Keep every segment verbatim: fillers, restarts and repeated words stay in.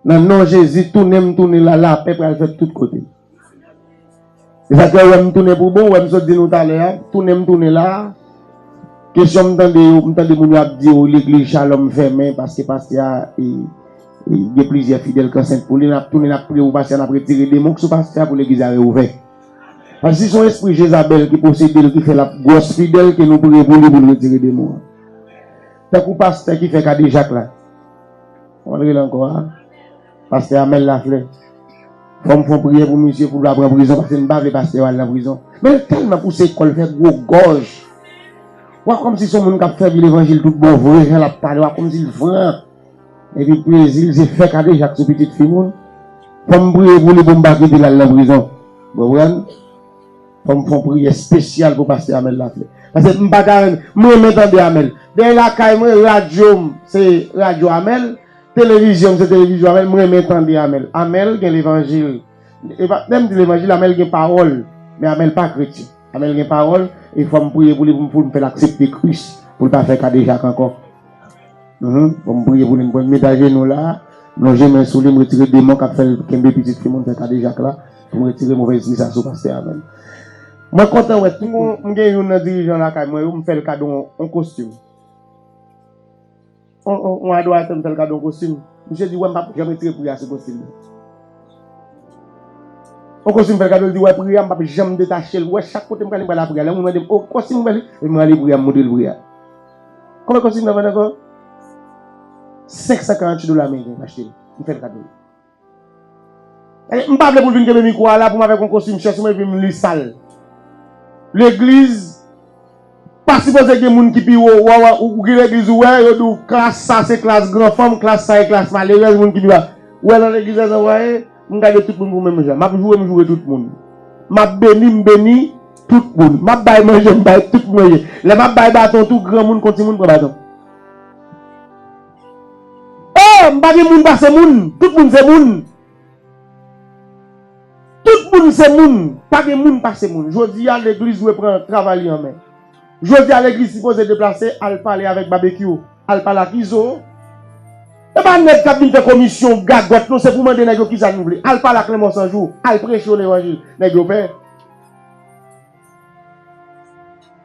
Nan non Jezi, tounen m tounen la, lapè pral fèt tout kote. E sa k fè w wè m tounen pou bon, w wè m sot di nou talè a, tounen m tounen la. Kesyon m tande yo, m tande moun yo ap di yo legliz Shalom fèmen paske pastè a e, e, gen plizyè fidèl k ansent pou li, n ap tounen, n ap priye pou pastè a, n ap retire demon k sou pastè a pou legliz la reouvè. Paske si se yon espri Jezabèl ki posede l, ki fè l ap gwòs fidèl, ke nou priye pou li pou l retire demon an. Tankou pastè ki fè kadejak la. Kòman l rele ankò a? Pastè Amèl Laflè. Fò m fè yon priyè pou misye pou l pa pran prizon, paske m pa vle pastè yo al nan prizon. Men l tèlman pouse kò l, fè gwo gòj. W a kòmsi se yon moun k ap sèvi levanjil tout bon vre, jan l ap pale, w a kòmsi l fran. Epi plezi l se fè kadejak sou pitit fi moun. Fò m priye pou li pou m pa kite l al nan prizon. Ou konprann? Fò m fè yon priyè espesyal pou pastè Amèl Laflè. Paske m pa ka renmen, m renmen tande Amèl. Dèyè lakay mwen, radyo m, se radyo Amèl. Televizyon m, se televizyon Amèl. M renmen tande Amèl. Amèl gen levanjil. E pa, lè m di levanjil, Amèl gen pawòl. Men Amèl pa kretyen. Amèl gen pawòl. E fò m priye pou li, pou m, pou m fè l aksepte Kris. Pou l pa fè kadejak ankò. Mhm. Bon, m priye pou li, m pran, m met ajenou la, lonje men sou li, m retire demon k ap fè l kenbe pitit fi moun fè kadejak la, pou m retire move espri sa sou pastè a menm. Mwen kontan wè tout moun. M gen youn nan dirijan lakay mwen yo, m fè l kado yon, yon kostim. On, on, on adoratè, m fè l kado yon kostim. Misye di, wè, m p ap janm retire pri a sou kostim nan. On kostim m fè l kado, l di, wè, pri a, m p ap janm detache l. Wè, chak kote m prale, m prale a pri a. Lè moun mande m, o, kostim ou fè li? Epi m rale pri a, m montre l pri a. Konbyen kostim nan vann ankò? Senk san karant dola ameriken m achte l. M fè l kado. E, m pa vle pou l vin kenbe mikwo a la pou m avèk yon kostim chè sou mwen epi m li sal. Legliz pa sipoze gen moun ki pi wo. Ou, ou, ou gen legliz ou wè, yo di w klas sa se klas gran fanm, klas sa e klas malerèz, moun ki pi ba. Ou wè nan legliz la, zanvwaye, m gade tout moun pou menm jan. M ap joure, m joure tout moun. M ap beni, m beni tout moun. M ap bay manje, m bay tout moun manje. Lè m ap bay baton tou, granmoun kon timoun pran baton. Oh, m pa gen moun pase moun. Tout moun se moun. Tout moun se moun. Pa gen moun pase moun. Jodi a, legliz dwe pran travay li an men. Jodi a, legliz sipoze deplase, al pale avèk Babekyou. Al pale ak Izo. E pa nèg k ap vin fè komisyon gagòt, non, se pou mande nèg yo kisa nou vle. Al pale ak Lanmò San Jou, al preche yo levanjil. Nèg yo pè.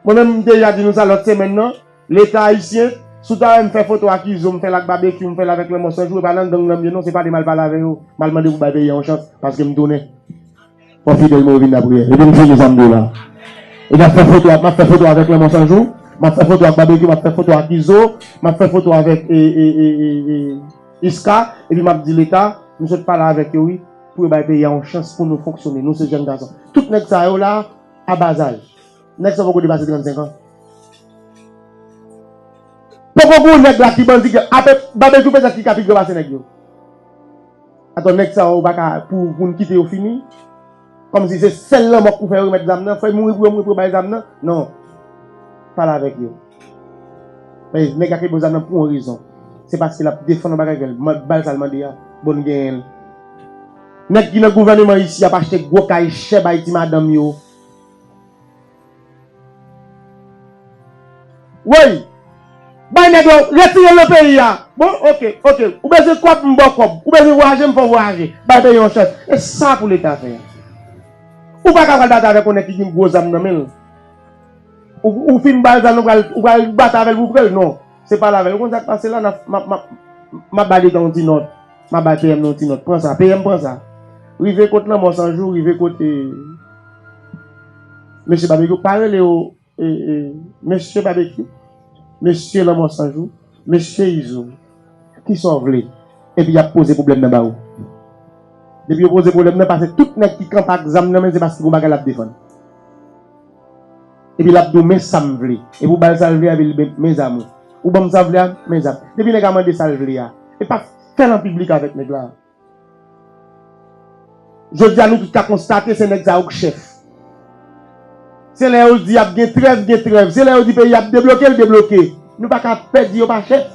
Mwen menm, m deja di nou sa lòt semèn nan. Leta ayisyen, si w ta wè m fè foto ak Izo, m fè l ak Babekyou, m fè l avèk Lanmò San Jou, e pa nan gang nan m ye non, se pale m al pale avè yo, m al mande pou bay peyi a yon chans, paske m tounen. Fò fidèl mwen yo vin nan priyè. Epi m fini sa m di w la. E m ap fè foto, m ap fè foto avèk Lanmò San Jou, m ap fè foto ak Babekyou, m ap fè foto ak Izo, m ap fè foto avèk, e, e, e, e, e, Iska, epi m ap di Leta, m sot pale avèk yo wi, pou yo bay peyi a yon chans pou nou fonksyone. Nou se jèn gason. Tout nèg sa yo la, a ba zaj. Nèg sa poko depase trannsenk an. Poko gen yon nèg la ki bandi ke apre Babekyou petèt ki ka pi gran pase nèg yo. Atò nèg sa yo pa ka pou, pou n kite yo fini. Kòmsi se sèl lanmò k pou fè yo remèt zam nan. Fò yo mouri pou yo mouri pou yo bay zam nan. Non. Pale avèk yo. Men nèg la kenbe zam nan pou yon rezon. Se paske l ap defann yon bagay ke l ba l sa l mande a. Bon, n genyen l. Nèg ki nan gouvèneman isi ap achte gwo kay chè bay ti madanm yo. Woy! Bay nèg yo, retire l nan peyi a. Bon, oke, oke. Ou bezwen kòb, m ba w kòb. Ou bezwen vwayaje, m fè w vwayaje. Bay peyi a yon chans. E sa pou Leta fè a. Ou pa ka pral batay avèk yon nèg ki gen gwo zam nan men l. Ou, ou fin ba l zam nan, ou pral, ou pral batay avè l pou pran l. Non. Se pale avè l. Ou konn sa k pase la, n ap, m ap, m ap, m ap bay Leta yon ti nòt. M ap bay P M nan yon ti nòt. Pran sa, P M pran sa. Rive kot Lanmò San Jou, rive kot, e, mesye Babekyou, pa rele yo, e, e, mesye Babekyou, mesye Lanmò San Jou, mesye Izo, kisa w vle? Epi y ap poze pwoblèm nan ba ou. Depi yo poze pwoblèm nan, paske tout nèg ki kanpe ak zam nan men, se paske gon bagay l ap defann. Epi l ap di w, men sa m vle. Epi w ba l sa l vle a, epi l, men, men zam ou. Ou ban m sa w vle a, men zam. Depi nèg la mande sa l vle a, e pa fè l an piblik avèk nèg la. Jodi a, nou tout ka konstate se nèg sa yo k chèf. Se lè yo di ap gen trèv, gen trèv. Se lè yo di peyi ap debloke, l debloke. Nou pa ka pè di yo pa chèf.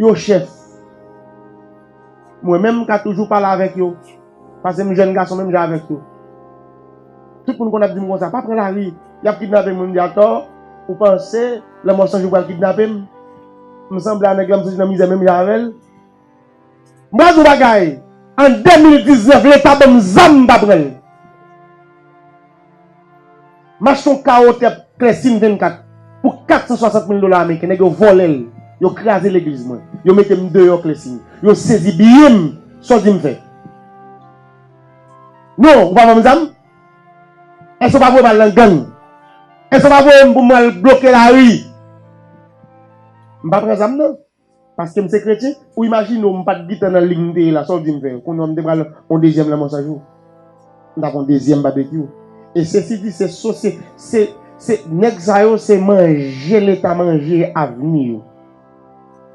Yo chèf. Mwen menm, m ka toujou pale avèk yo. Paske m jèn gason menm jan avèk yo. Tout moun konn ap di m konsa, pa pran lari. Y ap kidnape moun, m di atò, ou panse Lanmò San Jou pral kidnape m? M sanble a nèg la, m soti nan mizè menm jan avè l. M pral di w bagay. An de mil diznèf, Leta ban m zam, m pa pran l. M achte yon kawo tè Clestin vennkat pou kat san swasant mil dola ameriken. Nèg yo vòlè l. Yo kraze legliz mwen. Yo mete m deyò Clestin. Yo sezi byen m. Sa w di m fè? Non, ou pa ban m zam? Èske w pa voye m al nan gang? Èske w pa voye m pou m al bloke lari? M pa pran zam, non. Paske m se kretyen, ou imajine w, m pa t gentan nan lig m te ye la, sa w di m fè? Kounye a m te pral yon dezyèm Lanmò San Jou. M t ap yon dezyèm babekyou. E sesi di, se sosye, se, se nèg sa yo, se manje Leta manje avni yo.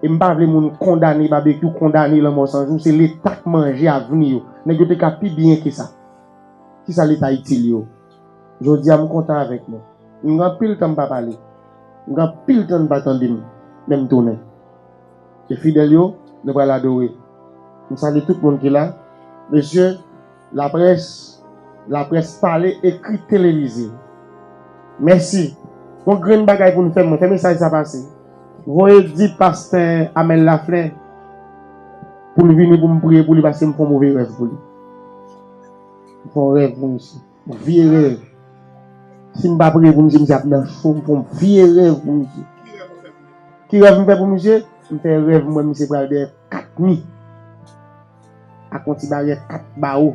E m pa vle moun kondane babekyou, kondane Lanmò San Jou, se Leta k manje avni yo. Nèg yo te ka pi byen ke sa. Kisa Leta itil yo? Jodi a, m kontan avèk nou. M gen anpil tan m pa pale. M gen anpil tan n pa tande m, men m tounen. E fidèl yo, nou pral adore. M salye tout moun ki la. Mesye, laprès, laprès pale, ekri, televize. Mèsi. Gon grenn bagay pou n fè, mwen fè mesaj sa pase. Voye di pastè Amel Laflè pou l vini pou m priye pou li, paske m fè yon move rèv pou li. M fè yon rèv pou misye. Yon vye rèv. Si m pa priye pou misye, misye ap nan cho, m fè yon vye rèv pou misye. Ki rèv m fè pou misye? M fè rèv, m wè misye pral dèyè kat mi. Ak yon ti baryè kat bawo.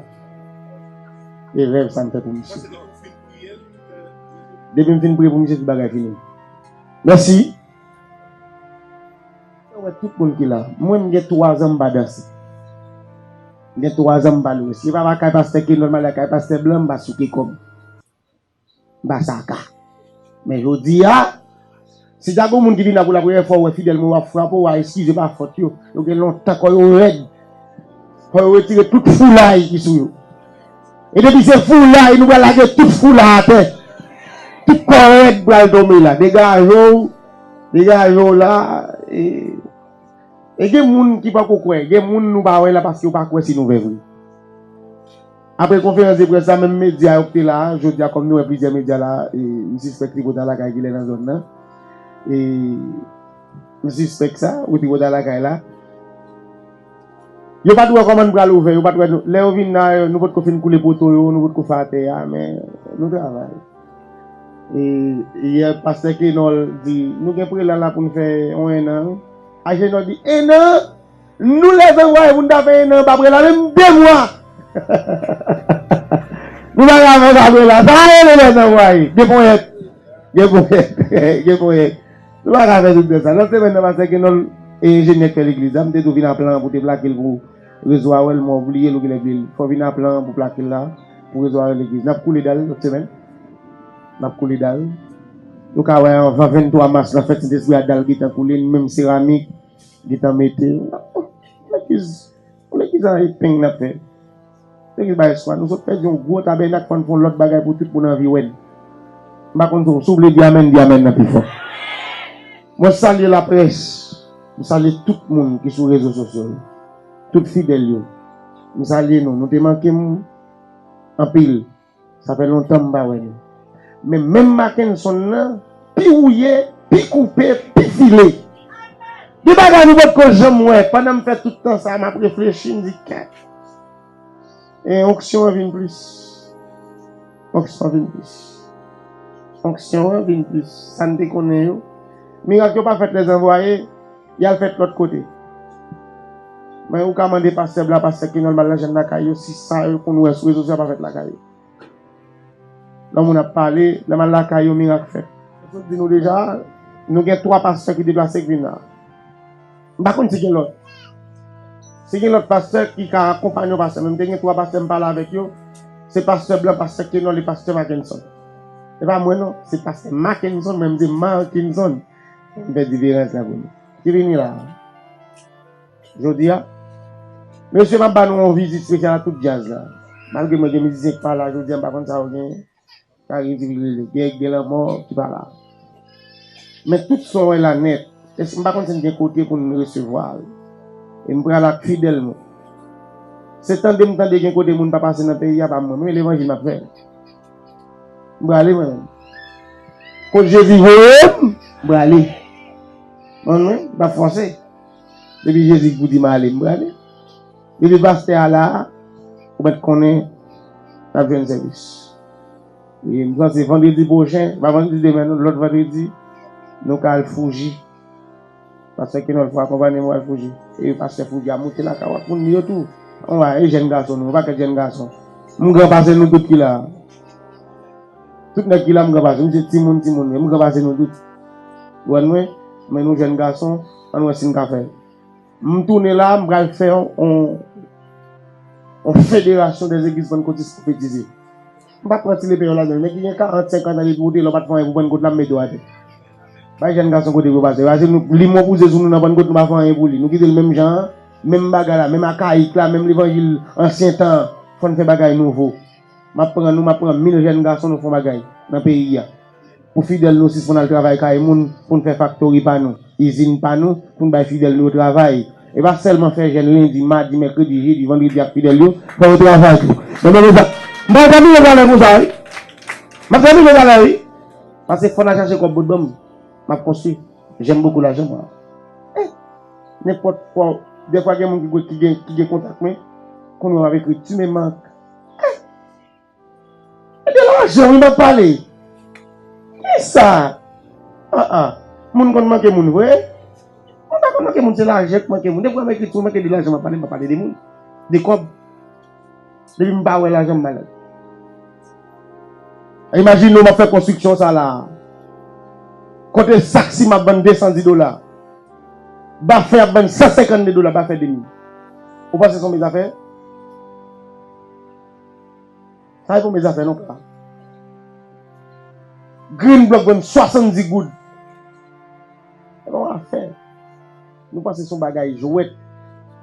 E rèv sa m fè pou misye. Depi m fin priye pou misye, tout bagay fini. Mèsi. Mwen wè tout moun ki la. Mwen, m gen twa zan m pa danse. M gen twa zan m pa lwe. Si e pa kay pastè Kenòl, m ale kay pastè Blan, m pa souke kò m. M pa saka. Men jodi a, si ta gon moun ki vin la pou lapremyè fwa, w wè fidèl mwen, w ap frape, w a eskize pa fòt yo. Yo gen lontan kò yo rèd. Fò yo retire tout foulay ki sou yo. E depi se foulay, nou pral lage tout foula atè. Tout kò rèd pral tonbe la. Degaje w, degaje w la. E, e gen moun ki pako kwè. Gen moun nou pa wè la paske yo pa kwè si nou vle vre. Apre konferans de près la, menm medya yo ki te la a, jodi a, kòm nou wè plizyè medya la, e, m sispèk tripotay lakay ki lè nan zòn nan. E, m sispèk sa, ou tripotay lakay la. Yo pa t wè kòman n pral ouvè, yo pa t wè nou. Lè yo vin la, nou potko fin koule poto yo, nou potko fè atè a, men nou travay. E, yè, pastè Kenòl di, nou gen prela la pou n fè yon ennan, wi. Ajenò di, ennan? Nou lèzanvwaye pou n ta fè ennan, pa prela menm de mwa. Nou pa ka fè sa, prela. Sa rele lèzanvwaye. Gen ponyèt. Gen ponyèt. Gen ponyèt. Nou pa ka fè tout tan sa. Lòt semèn nan, pastè Kenòl e enjenyè k fè legliz la, m te tou vin a plan pou te plake l pou rezo a wè l, mwen bliye l, ou genlè bliye l. Fò vin a plan pou plake l la, pou rezo a wè legliz. N ap koule dal lòt semèn. N ap koule dal. Nou ka wè anvan venntwa mas la, fèt Sentespri a, dal gentan koule, menm seramik, gentan mete. Legliz, legliz a epeng n ap fè. Legliz bay espwa. Nou sot pèdi yon gwo tabènak, fò n fè yon lòt bagay pou tout moun anvi wè n. M pa konn si w vle di amèn, di amèn nan pi fò. Mwen salye laprès. M salye tout moun ki sou rezo sosyo yo. Tout fidèl yo. M salye nou. Nou te manke m anpil. Sa fè lontan m pa wè nou. Men menm Mackenson nan, pi wouye, pi koupe, pi file. Gen bagay nou potko janm wè. Pandan m fè tout tan sa, m ap reflechi, m di, kèt. E onksyon an vin plis. Onksyon an vin plis. Onksyon an vin plis. Sa n te konnen yo. Mirak yo pa fèt lèzanvwaye, y al fèt lòt kote. Men ou ka mande pastè Blan, pastè Kenòl, m al nan jèn lakay yo, si sa yo konn wè sou rezo sosyo a pa fèt lakay yo. Lè moun ap pale, lè m al lakay yo, mirak fèt. Mwen sot di nou deja, nou gen twa pastè ki deplase k vin la. M pa konn si gen lòt. Si gen lòt pastè ki ka akonpanye yon pastè, men m te gen twa pastè m pale avèk yo. Se pastè Blan, pastè Kenòl e pastè Mackenson. Se pa mwen non, se pastè Mackenson, mwen m se Markinson. M fè diferans la pou nou. Ki vini la. Jodi a, mesye, m ap ba nou yon vizit espesyal a tout djaz la. Malgre mwen gen mizisyen ki pa la jodi a, m pa konn sa yo gen. Sa gen ti rele, gen, gen lanmò ki pa la. Men tout sa w wè la nèt. Èske m pa konn si n gen kote pou n resevwa l? E m pral ak fidèl mwen. Se tande m tande gen kote moun pa pase nan peyi a, pa mwen. Men levanjil m ap fè. M prale mwen menm. Kot Jezi voye m, m prale. Mwen menm, m pa fòse. Depi Jezi pou di m ale, m prale. Depi pastè a la, ou mèt konnen n ap jwenn sèvis. E m panse vandredi pwochen, pa vandredi demen non, lòt vandredi, nou ka al Fouji. Pastè Kenòl fò akonpanye mwen al Fouji. E pastè Fouji a moute lakay w ak moun li yo tou. Anwa, e jèn gason nou, yon pakèt jèn gason. M gran pase nou tout ki la a. Tout nèg ki la, m gran pase. M se timoun, timoun. M gran pase nou tout. Ou wè mwen? Men nou jèn gason, ann wè si n ka fè. M tounen la, m pral fè yon, yon federasyon dè legliz pannkotis pwofetize. M pa pran ti lepè yo ladan. Nèg ki gen karant, senkant an depi ou te la, ou pa t fè anyen pou Pannkot la, m mete w atè. Bay jèn gason kote pou yo pase. Pase nou, limon pouse sou nou nan Pannkot, nou pa fè anyen pou li. Nou kite l menm jan an, menm bagay la, menm akayik la, menm levanjil ansyen tan an, fò n fè bagay nouvo. M ap pran nou, m ap pran mil jèn gason, nou fè yon bagay nan peyi a. Pou fidèl nou sispann al travay kay moun, pou n fè faktori pa nou, izin pa nou, pou n bay fidèl nou yo travay. E pa sèlman fè jèn lendi, madi, mèkredi, jedi, vandredi ak fidèl yo, fè yo travay tou. Nan men sa, m pa fè milyon talè konsa, wi. M ap fè milyon talè, wi. Pase fò n al chache kòb bout ban m. M ap konstwi. J'aime beaucoup l'argent, moi. Eh, nenpòt fwa, dèfwa gen moun ki, ki gen, ki gen kontak mwen, konnen w ap ekri ti men mank. Eh, E de lajan, wi, m ap pale. Kisa? Ah, ah. Moun konn manke moun vre? Moun pa konn manke moun, se lajan k manke moun. Depi w ap ekri tou, manke de lajan, m ap pale, m ap pale de moun. De kòb. Depi m pa wè lajan, m malad. Imajine w, m ap fè konstriksyon sa la. Kote sak siman ap vann de san dis dola. Bafen ap vann san senkannde dola, bafen demi. Ou panse se yon mezafè? Sa e pa yon mezafè non, pa. Green Block vann swasanndis goud. Se pa yon afè. Nou panse se yon bagay jwèt.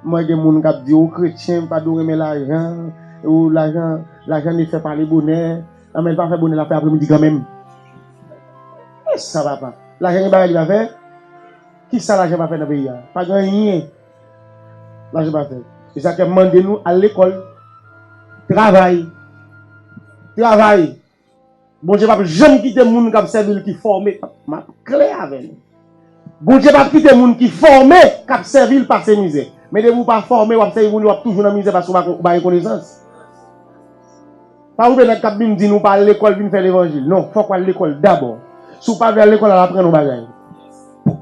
M wè gen moun k ap di, ou kretyen, pa dwe renmen lajan, ou lajan, lajan ne fè pale bonè. Anben, l pa fè bonè, l ap fè apremidi kanmenm. E sa, papa. Lajan gen bagay li pa fè? Kisa lajan pa fè nan peyi a? Pa gen anyen. Lajan pa fè. E sa k fè m mande nou al lekòl. Travay. Travay. Bondye p ap janm kite moun k ap sèvi l ki fòme. M ap klè avè nou. Bondye p ap kite moun ki fòme k ap sèvi l pase mizè. Men depi w pa fòme, w ap sèvi moun yo, w ap toujou nan mizè paske w pa, ou pa gen konesans. Pa okipe nèg k ap vin di nou pa al lekòl vin fè levanjil. Non, fòk w al lekòl dabò. Si w pa vle al lekòl, al aprann yon bagay.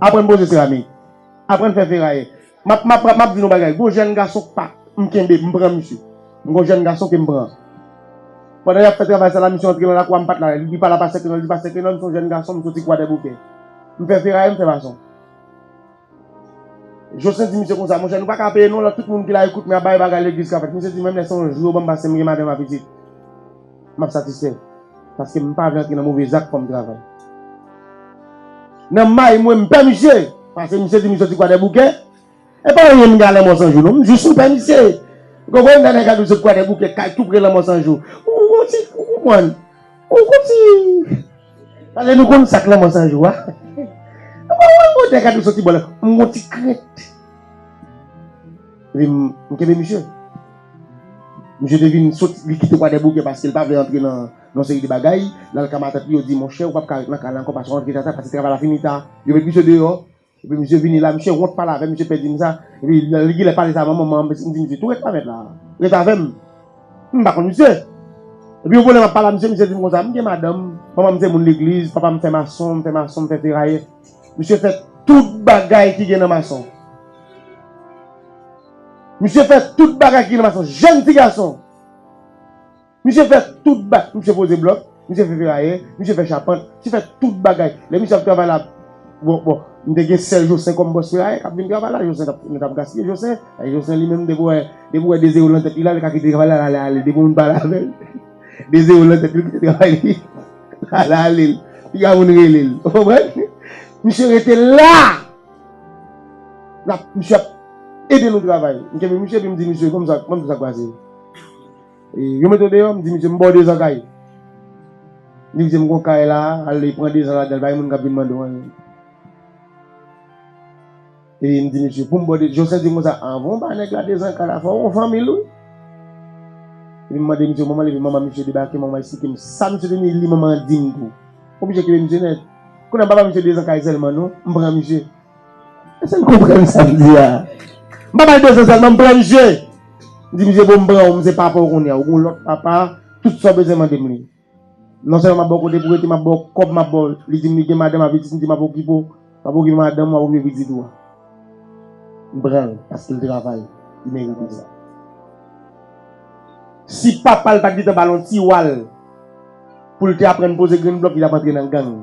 Aprann poze seramik. Aprann fè ferayè. M ap, m ap, m ap di nou bagay. Gon jèn gason k pa, m kenbe, m pran misye. M gon jèn gason ke m pran. Pandan y ap fè travay sa la, misye antre nan lakou a, m pa t la. Li pa la pase Kenòl, li pase Kenòl, m se yon jèn gason, m soti Kwadèboukè. M fè ferayè, m fè mason. Jocelyn di misye konsa, monchè, nou pa ka peye non, lè tout moun ki la yo koute men ap bay bagay legliz ka fèt. Misye di, menm lè se yon jou yo ban m pase m gen madanm ak pitit, m ap satisfè. Paske m pa vle antre nan move zak, fò m travay. Nan may mwen, m pè misye. Paske misye di misye soti Kwadèboukè. E pa anyen m gen a Lanmò San Jou non, m jis yon pè misye. Ou konprann, nan nèg a di w soti Kwadèboukè, kay tou pre Lanmò San Jou. Ou, ou, ou konprann? Ou konn ti. Pale nou konn sa k Lanmò San Jou a. Mwen, mwen, mwen, nèg a di w soti bò la. M gon ti krent. Epi m, m kenbe misye. Misye te vin soti, li kite Kwadèboukè paske l pa vle antre nan, nan yon seri de bagay. L al ka matant li, yo di, monchè, ou p ap ka ret nan kay la ankò, paske w antre tata, paske travay la fini ta. Yo met misye deyò. Epi misye vini la, misye wont pale avè m, misye pè di m sa. Epi li genlè pale sa, manman, manman, m di misye, tou ret pa mèt la. Ret avè m. M pa konn misye. Epi yon pwoblèm ap pale a misye, misye di m konsa, m gen madanm, manman m se moun legliz, papa m fè mason, m fè mason, m fè ferayè. Misye fè tout bagay ki gen nan mason. Misye fè tout bagay ki gen nan mason. Jèn ti gason. Misye fè tout ba-, misye poze blòk, misye fè ferayè, misye fè chapant, misye fè tout bagay. Lè misye ap travay la, bon, bon, m te gen sèl Josen kòm bòs ferayè k ap vin travay la, Josen t ap, nou t ap gaspiye Josen. E Josen li menm, depi w wè, depi w wè de zewo nan tèt li la, li ka kite travay la, l ale, ale. Depi moun pale avè l, de zewo nan tèt li, li kite travay li, l ale, ale. Piga moun rele l. Ou konprann? Misye rete la! L ap, misye ap ede nou travay. M kenbe misye, epi m di misye, kòman sa, kòman sa k pase? E, yo mete w deyò, m di misye, m ba w dezan kay. M di misye, m gon kay la, ale pran dezan ladan l, pa gen moun k ap vin mande w anyen. E m di misye, pou m ba w de-, Josen di m konsa, anvan w ba nèg la dezan kay la, fò w gon fanmi l, wi. Epi m mande misye, manman l, epi manman misye debake, manman eksplike m sa misye te ni li, manman an di m tou. Oblije kenbe misye nèt. Kounye a m pa ba misye dezan kay sèlman, non, m pran misye. Èske n konprann sa m di a? M pa ba l dezan sèlman, m pran misye. M di misye, bon, m pran ou, m se papa w kounye a, ou gen yon lòt papa, tout sa w bezwen mande m li. Non sèlman m ap ba w kote pou w rete, m ap ba w kòb, m ap ba w, li di m li gen madanm ak pitit, m di m ap okipe w, m ap okipe madanm ou, m ap okipe pitit ou a. M pran l, paske l travay, li merite sa. Si papa l pa t gentan ba l yon ti wal pou l te aprann poze grenn blòk, li t ap antre nan gang.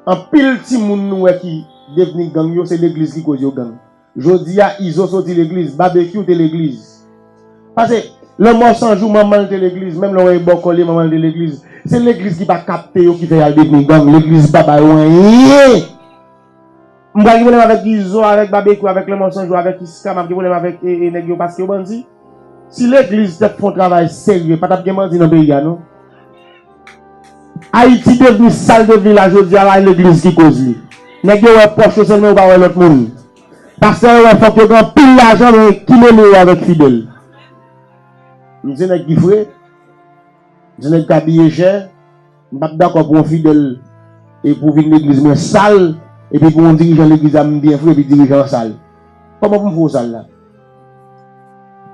Anpil timoun nou wè ki devni gang yo, se legliz ki koz yo gang. Jodi a, Izo soti legliz, Babekyou te legliz. Pase, Lanmò San Jou, manman l te legliz, menm lè w wè Bòkòle, manman l te legliz. Se legliz ki pa kapte yo ki fè y al devni gang, legliz pa ba yo anyen. M pral gen pwoblèm avèk Izo, avèk Babekyou, avèk Lanmò San Jou, avèk Iska, m ap gen pwoblèm avèk e, e, nèg yo paske yo bandi. Si legliz t ap fè yon travay serye, pa t ap gen bandi nan peyi a, non. Ayiti devni sa l devni la jodi a la, legliz ki koz li. Nèg yo wè pòch yo sèlman, yo pa wè lòt moun. Pastè yo wè fòk yo gen anpil lajan, men ki mele yo avèk fidèl? M se nèg ki fre, m se nèg k abiye chè, m p ap dakò pou yon fidèl e pou vin legliz mwen sal, epi pou yon dirijan legliz la m byen fre, epi dirijan an sal. Kòman pou m fè w sal la?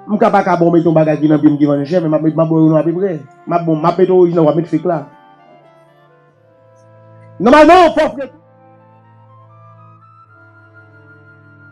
M ka pa ka bon mete yon bagay ki nan pye m ki vann chè, men m ap met m ap ba w yo non apeprè. M ap bon, m ap mete orijinal, w ap met fake la. Nòmalman, fò fre.